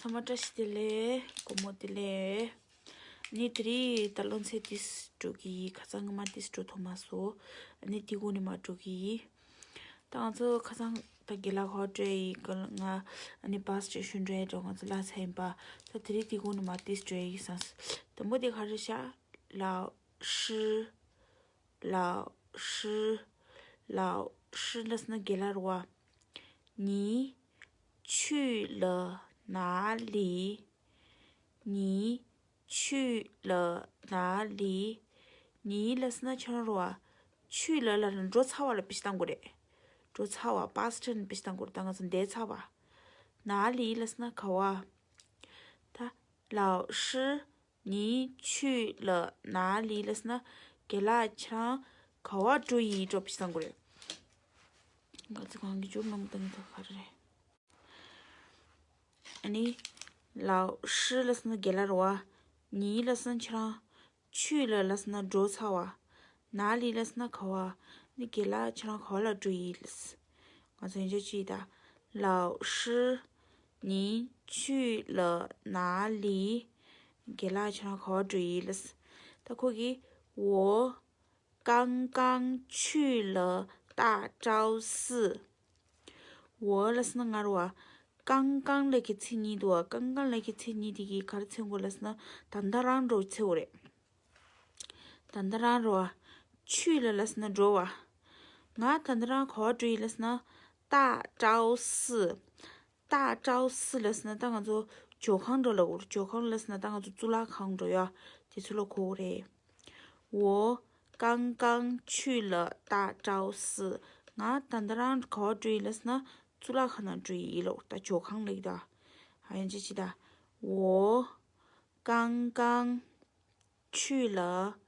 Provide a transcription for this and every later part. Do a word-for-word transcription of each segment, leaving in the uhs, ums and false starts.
ཚང་མ་བཀྲ་ཤིས་བདེ་ལེགས། དགོང་མོ་བདེ་ལེགས། ནི་དེ་རིང་ད་སློབ་ཚན་ཏིས་འགྲོ་གི་ཡིན། ཁ་སང་སྔ་མ་ཏིས་འགྲོ་ཐུབ་མ་སོང་། ནི་དེ་གུང་ནས་མར་འགྲོ་གི་ཡིན། ད་ང་ཚོ་ཁ་སང་ད་དགེ་ལགས་ཁོ་སྤྲད་ཡིན་གི། ང་ནི་བཱས་ཅིག་ཞུ་འགྲོ་ཡིན་འགྲོ། ང་ཚོ་ལ་ཚན་པ། ད་དེ་རིང་དེ་གུང་ནས་མར་ཏིས་འགྲོ་ཡིན་སང་། དང་པོ་དེ་ག་རེ་ཤག་ལའོ་ཧྲི། 老师། 老师 ལབ་སོང་ན་དགེ་ལགས་རེད་བ། 你去了哪里？你去了哪里？ 你 ལབ་སོང་ན་ཁྱོད་རང་རེད་བ། 去了 ལབ་ན་འགྲོ་ཚར་བ་ལ་བེད་སྤྱོད་གཏང་དགོས་རེད། འགྲོ་ཚར་བ། past tense བེད་སྤྱོད་གཏང་དགོས་རེད། ད་ང་ཚོ་བསྡད་ཚར་བ། 哪里 ལབ་སོང་ན་ག་བ། ད་老师 你去了哪里 ལབ་སོང་ན། དགེ་ལགས་ཁྱེད་རང་ག་བ་འགྲོ་ཡིན་འགྲོ་བེད་སྤྱོད་གཏང་དགོས་རེད། ང་ཚོ་གང་གི་ཇོབ་མང་པོ་བཏང་གི་འདུག་ག་རེ་རེད། ཨ་ནི། 老师 ལབ་སོང་ན་དགེ་ལགས་རེད་བ། 你 ལབ་སོང་ན་ཁྱེད་རང་། 去了 ལབ་སོང་ན་འགྲོ་ཚར་བ། 哪里 ལབ་སོང་ན་ག་བ། ནི་དགེ་ལགས་ཁྱེད་རང་ག་བ་ལ་འགྲོ་ཡིན་ལབ། ང་ཚོ་ཡིན་ཆོག་ཅིག་ད། 老师 你去了哪里？ དགེ་ལགས་ཁྱེད་རང་ག་བ་འགྲོ་ཡིན་ལབ། ད་ཁོ་གིས། 我刚刚去了大昭寺。 我 ལབ་སོང་ན་ང་རེད་བ། 刚刚 ལབ་མཁན་མཚན་ཉིད་འདུག་བ། 刚刚 ལབ་མཁན་མཚན་ཉིད་དེ་གིས་ག་རེ་མཚོན་དགོས་ལབ་སོང་ན། ད་ལྟ་རང་འགྲོ་ཚོད་རེད། ད་ལྟ་རང་རེད་བ། 去了 ལབ་སོང་ན་འགྲོ་བ། ང་ད་ལྟ་རང་ག་བ་འགྲོ་ཡིན་ལབ་སོང་ན། 大昭寺། 大昭寺 ལབ་སོང་ན་ད་ང་ཚོ་ཇོ་ཁང་འགྲོ་ལབ་དགོས་རེད། ཇོ་ཁང་ལབ་སོང་ན་ད་ང་ཚོ་གཙུག་ལག་ཁང་འགྲོ་ཡ། དེ་ཚོ་ལ་གོ་དགོས་རེད། 我刚刚去了大昭寺。 ང་ད་ལྟ་རང་ག་བ་འགྲོ་ཡིན་ལབ་སོང་ན་གཙུག་ལག་ཁང་ནང་འགྲོ་ཡིན་ལབ། ད་ཇོ་ཁང་ལབ་ཀྱི་ད། ཧ་ཡང་ཅི་ཅི་ད། 我刚刚 去了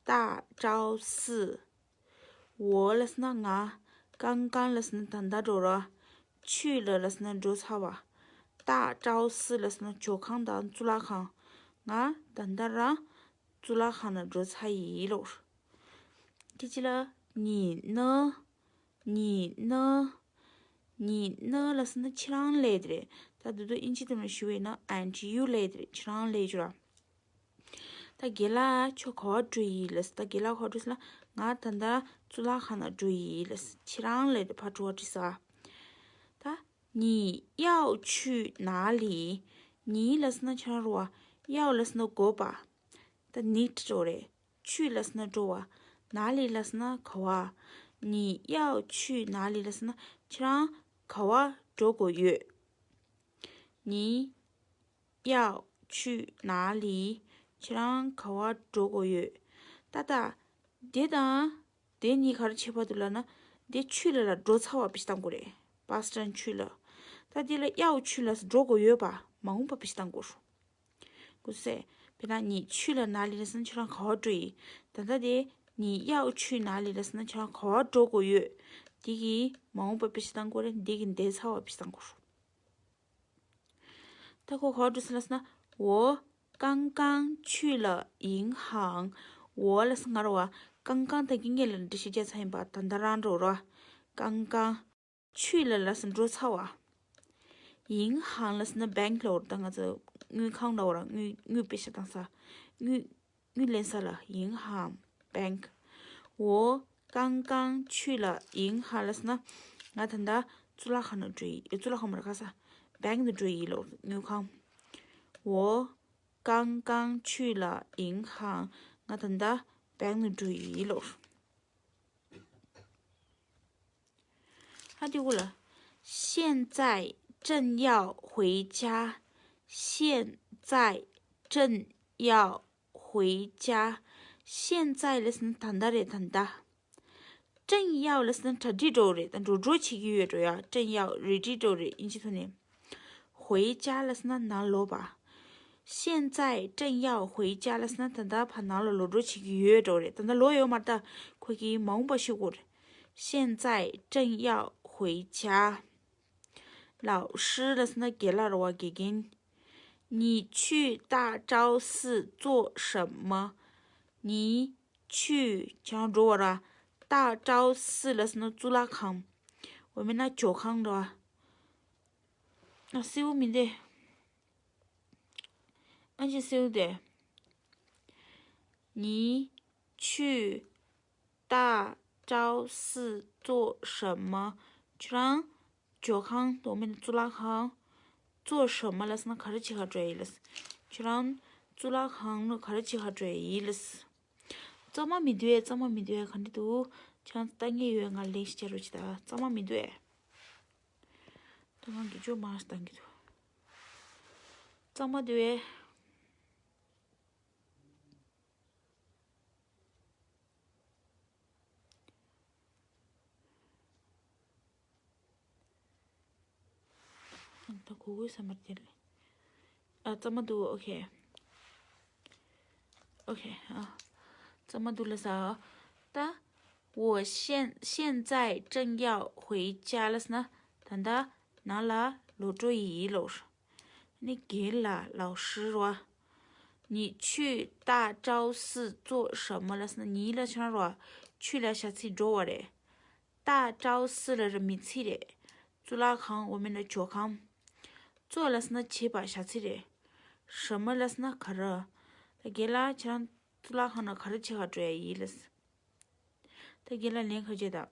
大昭寺། 我 ལབ་སོང་ན་ང་། 刚刚 ལབ་སོང་ན་ད་ལྟ་འགྲོ་ར། 去了 ལབ་སོང་ན་འགྲོ་ཚར་བ། 大昭寺 ལབ་སོང་ན་ཇོ་ཁང་དང་གཙུག་ལག་ཁང་། ང་ད་ལྟ་རང་གཙུག་ལག་ཁང་ནང་འགྲོ་ཚར་ཡིན་ལབ། དེ་ཅི་ལ། 你呢། 你呢། 你呢 ལབ་སོང་ན་ཁྱེད་རང་ལབ་དེ་རེད། ད་དེ་དུས་ཨིན་ཇི་དུ་ཞུ་བས་ན་and you ལབ་དེ་རེད། ཁྱེད་རང་ལབ་ཅོ་ར། ད་དགེ་ལགས་ཁྱོད་ག་བ་འགྲོ་ཡིན་ལབ། ད་དགེ་ལགས་ག་བ་འགྲོ་ཟེར་ན། ང་ད་ལྟ་གཙུག་ལག་ཁང་ནང་འགྲོ་ཡིན་ལབ། ཁྱེད་རང་ལབ་དེ་ཕར་འགྲོ་བ་འགྲིག་ས། ད། 你要去哪里། 你 ལབ་སོང་ན་ཁྱེད་རང་རེད་བ། 要 ལབ་སོང་ན་དགོས་པ། ད་need འགྲོ་རེད། 去 ལབ་སོང་ན་འགྲོ་བ། 哪里 ལབ་སོང་ན་ག་བ། 你要去哪里 ལབ་སོང་ན་ཁྱེད་རང་ག་བ་འགྲོ་དགོས་ཡོད། 你要去哪里། ཁྱེད་རང་ག་བ་འགྲོ་དགོས་ཡོད། ད་ད། དེ་དང་། དེ་གཉིས་ག་རེ་ཁྱད་པར་འདུག་ལབ་ན། དེ་去了 ལ་འགྲོ་ཚར་བ་བེད་སྤྱོད་གཏང་དགོས་རེད། past tense 去了། ད་དེ་ལ་要去了 འགྲོ་དགོས་ཡོད་པ། མ་འོངས་པ་བེད་སྤྱོད་གཏང་དགོས། གོ་སོང་ངས། དཔེར་ན་你去了哪里 ལབ་སོང་ན་ཁྱེད་རང་ག་བ་འགྲོ་ཡིན། ད་ལྟ་དེ། 你要去哪里 ལབ་སོང་ན་ཁྱེད་རང་ག་བ་འགྲོ་དགོས་ཡོད། དེ་གི་མ་འོངས་པ་བེད་སྤྱོད་གཏང་དགོས་རེད། དེ་གི་འདས་ཚར་བ་བེད་སྤྱོད་གཏང་དགོས། ད་ཁོ་ག་བ་འགྲོ་སོང་ལབ་སོང་ན། 我刚刚去了银行། 我 ལབ་སོང་ང་རེད་བ། 刚刚 ད་གིན་ངས་ལབ་འགྲེལ་བཤད་རྒྱག་ཚར་ཡིན་པ། ད་ལྟ་རང་འགྲོ་ར། 刚刚 去了 ལབ་སོང་ན་འགྲོ་ཚར་བ། 银行 ལབ་སོང་ན་bank ལབ་དགོས་རེད། ད་ང་ཚོ་དངུལ་ཁང་ལབ་དགོས་ར། དངུལ་དངུལ་པེ་ཤ་བཏང་ས། དངུལ་དངུལ་ལེན་ས་ལ། 银行 bank། 我刚刚去了银行 ལབ་སོང་ན། ང་ད་ལྟ་གཙུག་ལག་ཁང་ནང་འགྲོ་ཡིན། གཙུག་ལག་ཁང་མ་རེད། ག་ས། bank ནང་འགྲོ་ཡིན་ལབ། དངུལ་ཁང་། 我刚刚去了银行། ང་ད་ལྟ་bank ནང་འགྲོ་ཡིན་ལབ། 他就过了。现在正要回家，现在正要回家。现在 ལབ་སོང་ན་ད་ལྟ་རེད། ད་ལྟ། 正要 ལབ་སོང་ན་གྲ་སྒྲིག་འགྲོ་རེད། ད་འགྲོ་འགྲོ་བྱེད་ཀྱི་ཡོད་འགྲོ་ཡ། 正要 རེ་ཌི་འགྲོ་རེད། ཨིན་ཇི་ཐོག་ནས། 回家 ལབ་སོང་ན་ནང་ལོགས་པ། 现在正要回家 ལབ་སོང་ན་ད་ལྟ་ཕར་ནང་ལ་ལོག་འགྲོ་བྱེད་ཀྱི་ཡོད་འགྲོ་རེད། ད་ལྟ་ལོག་ཡོད་མ་རེད། ད་ཁོ་གིས་མ་འོངས་པ་ཞུ་དགོས་རེད། 现在正要回家། 老师 ལབ་སོང་ན་དགེ་ལགས་རེད་བ། དགེ་རྒན། 你去大昭寺做什么？你去 ཁྱེད་རང་འགྲོ་བ་ར། 大昭寺 ལབ་སོང་ན་གཙུག་ལག་ཁང་། འོ་མིན་ན་ཇོ་ཁང་རེད་བ། ཨ། གསལ་པོ་མི་འདུག་ཨ་ཅེ་སེའུ་དེ། 你去大昭寺做什么？ ཁྱོད་རང་ཇོ་ཁང་དོ་མིན་གཙུག་ལག་ཁང་། 做什么 ལབ་སོང་ན་ག་རེ་བྱེད་ག་འགྲོ་ཡི་ལབ། ཁྱོད་རང་གཙུག་ལག་ཁང་ནང་ག་རེ་བྱེད་ག་འགྲོ་ཡི་ལབ། གཙང་མ་མི་འདུག་ཨེ། གཙང་མ་མི་འདུག་ཨེ། ག་འདྲ་འདུག་ཁྱེད་རང་ལྟ་མཁན་ཡོད་ན་ལན་ཞིག་སྤྲད་རོགས་བྱེད་ད། གཙང་མ་མི་འདུག་ཨེ། ད་ང་གི་ཇོ་མ་ཞིག་བཏང་གི་འདུག་གཙང་མ་འདུག་ཨེ། ད་གོ་གོ་བསམ་པར་དེ་ལས། ཨ། གཙང་མ་འདུག་ཨོ་ཁེ། ཨོ་ཁེ། ཨ། གཙང་མ་འདུག་ལབ་ས། ད། 我现现在正要回家 ལབ་སོང་ན་ད་ལྟ་ནང་ལ་ལོག་འགྲོ་ཡི་ལབ། ནི་རྒན་ལགས། 老师རོ། 你去大昭寺做什么 ལབ་སོང་ན། 你 ལབ་ཁྱོད་རང་རོ། 去 ལབ་བྱ་ཚིག་འགྲོ་བ་རེད། 大昭寺 ལབ་ར་མི་ཚིག་རེད། གཙུག་ལག་ཁང་འོ་མིན་ན་ཇོ་ཁང་། 做 ལབ་སོང་ན་བྱེད་པ་བྱ་ཚིག་རེད། 什么 ལབ་སོང་ན་ག་རེ། ད་རྒན་ལགས་ཁྱེད་རང་གཙུག་ལག་ཁང་ནང་ག་རེ་བྱེད་ག་འགྲོ་ཡ་ཡིན་ལབ། ད་རྒན་ལགས་ལན་ག་རེ་བྱེད་ད།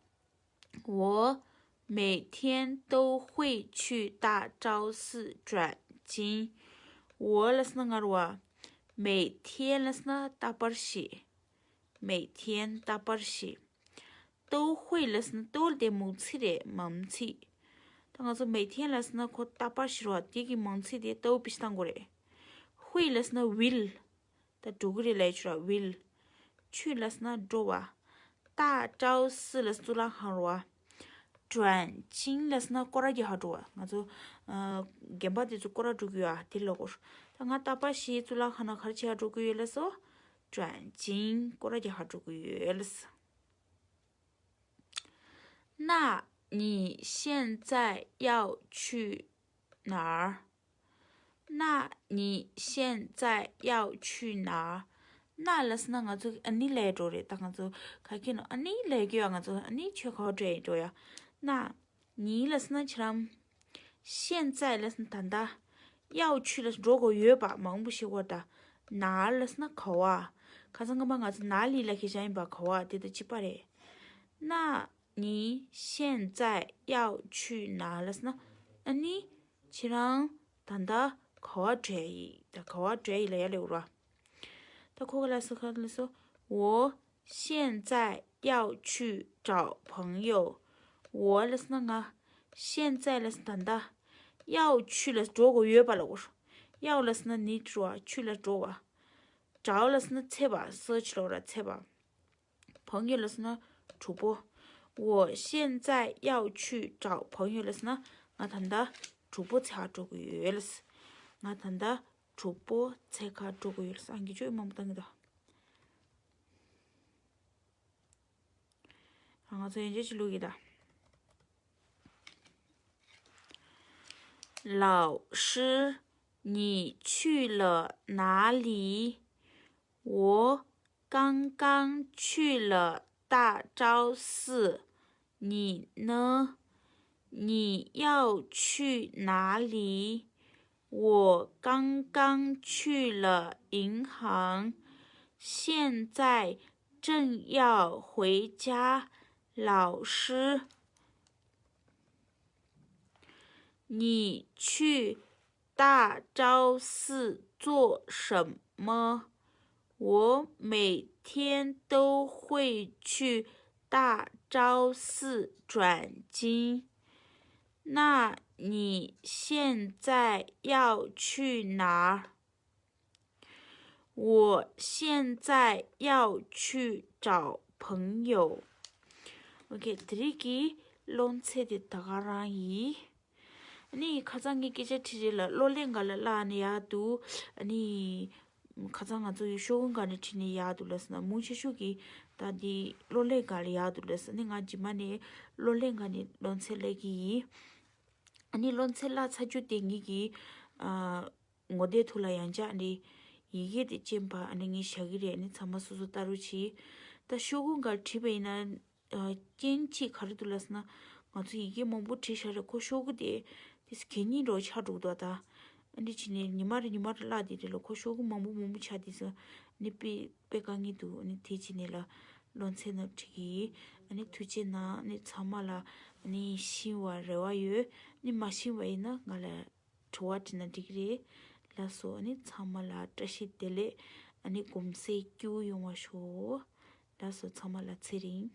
我每天都会去大昭寺转经。 我 ལབ་སོང་ན་ང་རོ་བ། 每天 ལབ་སོང་ན་རྟག་པར་བྱེད། 每天 རྟག་པར་བྱེད། 都会 ལབ་སོང་ན། 都 དེ་མུ་ཚིག་རེད། མང་ཚིག་ད་ང་ཚོ་每天 ལབ་སོང་ན་ཁོ་རྟག་པར་བྱེད་རོ། དེ་གི་མང་ཚིག་དེ་都 བྱས་བཏང་དགོས་རེད། 会 ལབ་སོང་ན་will། ད་འགྲོ་གི་རེད་ལབ་ཡ་ཆུ་ར། will། 去 ལབ་སོང་ན་འགྲོ་བ། 大昭寺 ལབ་སོང་ན་གཙུག་ལག་ཁང་རོ་བ། 转经 ལབ་སོང་ན་སྐོར་ར་རྒྱག་ག་འགྲོ་བ། ང་ཚོ་ཨ་རྒན་པ་དེ་ཚོ་སྐོར་ར་འགྲོ་གི་ཡོད་ཨ། དེ་ལ་གོ། ད་ང་རྟག་པར་བྱེད་གཙུག་ལག་ཁང་ནང་ག་རེ་བྱེད་ག་འགྲོ་གི་ཡོད་ལབ་སོང་། 转经 སྐོར་ར་རྒྱག་ག་འགྲོ་གི་ཡོད་ལབ་སོང་། 那你现在要去哪儿？那你现在要去哪儿？ 那 ལབ་སོང་ན་ང་ཚོ་ཨ་ནི་ལབ་འགྲོ་རེད། ད་ང་ཚོ་ག་གེ་ནོ་ཨ་ནི་ལབ་གི་ཡོད། ང་ཚོ་ཨ་ནི་ཁྱོད་ག་བ་འགྲོ་ཡིན་འགྲོ་ཡ། 那 你 ལབ་སོང་ན་ཁྱེད་རང་། 现在 ལབ་སོང་ན་ད་ལྟ། 要去 ལབ་སོང་ན་འགྲོ་དགོས་ཡོད་པ། མང་པོ་ཞིག་བ་ད། 哪儿 ལབ་སོང་ན་ག་བ། ཁ་སང་སྔ་མ་ང་ཚོ་哪里 ལབ་མཁན་ཞིག་ཡིན་པ། ག་བ་དེ་དང་གཅིག་པ་རེད། 那你现在要去哪儿 ལབ་སོང་ན། ཨ་ནི་ཁྱེད་རང་ད་ལྟ་ག་བ་འགྲོ་ཡི། ད་ག་བ་འགྲོ་ཡི་ལབ་ཡ་ལབ་ར། ད་ཁོ་ག་ལབ་སོང་ག་ལབ་སོང་། 我现在要去找朋友。 我 ལབ་སོང་ན་ང་། 现在 ལབ་སོང་ན་ད་ལྟ། 要去 ལབ་སོང་ན་འགྲོ་དགོས་ཡོད་པ་ལབ་དགོས། 要 ལབ་སོང་ན་need རོ་བ། 去 ལབ་འགྲོ་བ། 找 ལབ་སོང་ན་འཚོལ་བ། search ལབ་ར། འཚོལ་བ། 朋友 ལབ་སོང་ན་གྲོགས་པོ། 我现在要去找朋友 ལབ་སོང་ན་ང་ད་ལྟ་གྲོགས་པོ་འཚོལ་ག་འགྲོ་གི་ཡོད་ལབ། ང་ད་ལྟ་གྲོགས་པོ་འཚོལ་ག་འགྲོ་གི་ཡོད་ལབ། ཨང་ཀི་ཅོ་ཡི་མང་པོ་བཏང་གི་འདུག་ང་ཚོ་ཡན་ཆད་ཅིག་ལུག་གི་ད། 老师，你去了哪里？我刚刚去了大昭寺，你呢？你要去哪里？我刚刚去了银行，现在正要回家。老师，你去大昭寺做什么？我每天都会去大昭寺转经。那你现在要去哪儿？我现在要去找朋友。 ཨོ་ཁེ། དེ་རིང་གི་སློབ་ཚན་དེ་ད་ག་རང་ཡིན། ཨ་ནི་ཁ་སང་ངས་སྐད་ཆ་དྲིས་རེད་ལ། གློག་ཀླད་སྒང་ལ་བཀླགས་ནས་ཡག་འདུག་ཨ་ནི་ཁ་སང་ང་ཚོ་ཡི་ཤོག་གུ་སྒང་ནས་བྲིས་ནས་ཡག་འདུག་ལབ་སོང་ན། མང་ཆེ་ཤོས་ཀྱིས་ད་འདི་གློག་ཀླད་སྒང་ལ་ཡག་འདུག་ལབ་སོང་། ཨ་ནི་ང་རྗེས་མ་ནས་གློག་ཀླད་སྒང་ནས་སློབ་ཚན་ལེན་གྱི་ཡིན། ཨ་ནི་སློབ་ཚན་བཀླགས་ཚར་རྒྱུ་དེ་ངེད་ཀྱི་ཨ་ངོ་དེབ་ཐོག་ལ་ཡང་བསྐྱར་ཨ་ནི་ཡི་གེ་དེ་སྤྱན་པ་ཨ་ནི་ངས་བཞག་གི་རེད། ཨ་ནི་ཚང་མ་སོ་སོ་ལྟ་རོགས་གྱིས། ད་ཤོག་གུ་སྒང་བྲིས་པ་ཡིན་ན། ཨ། རྐྱེན་གཅིག་ག་རེ་འདུག་ལབ་སོང་ན། ང་ཚོ་ཡི་གེ་མང་པོ་བྲིས་བཞག་རེད། ཁོ་ཤོག་གུ་དེ་དེ་གད་སྙིགས་འདྲ་པོ་ཆགས་འགྲོ་གི་འདུག་ད་ ཨ་ནི་བྱས་ནས་ཉི་མ་རེ་ཉི་མ་རེ་བརླག་དེ་རེད་ལ། ཁོ་ཤོག་གུ་མང་པོ་མང་པོ་ཆགས་དེ་སོང་། ཨ་ནི་དཔེ་དཔེ་དཀའ་ངལ་འདུག་ཨ་ནི་དེ་བྱས་ནས་ལ་ལོ་ཚད་ནང་བྲིས་ཀྱི། ཨ་ནི་ཐུགས་རྗེ་གནང་། ཨ་ནི་ཚང་མ་ལ་ཨ་ནི་ཤེས་པའི་རེ་བ་ཡོད། ཨ་ནི་མ་ཤེས་པ་ཡིན་ན་ང་ལ་དྲི་བ་དྲིས་ན་འགྲིག་གི་རེད། ལགས་སོ། ཨ་ནི་ཚང་མ་ལ་བཀྲ་ཤིས་བདེ་ལེགས། ཨ་ནི་གོམས་སྲོལ་སྐྱིད་པོ་ཡོང་བ་ཤོག་ལགས་སོ། ཚང་མ་ལ་ཚེ་རིང་།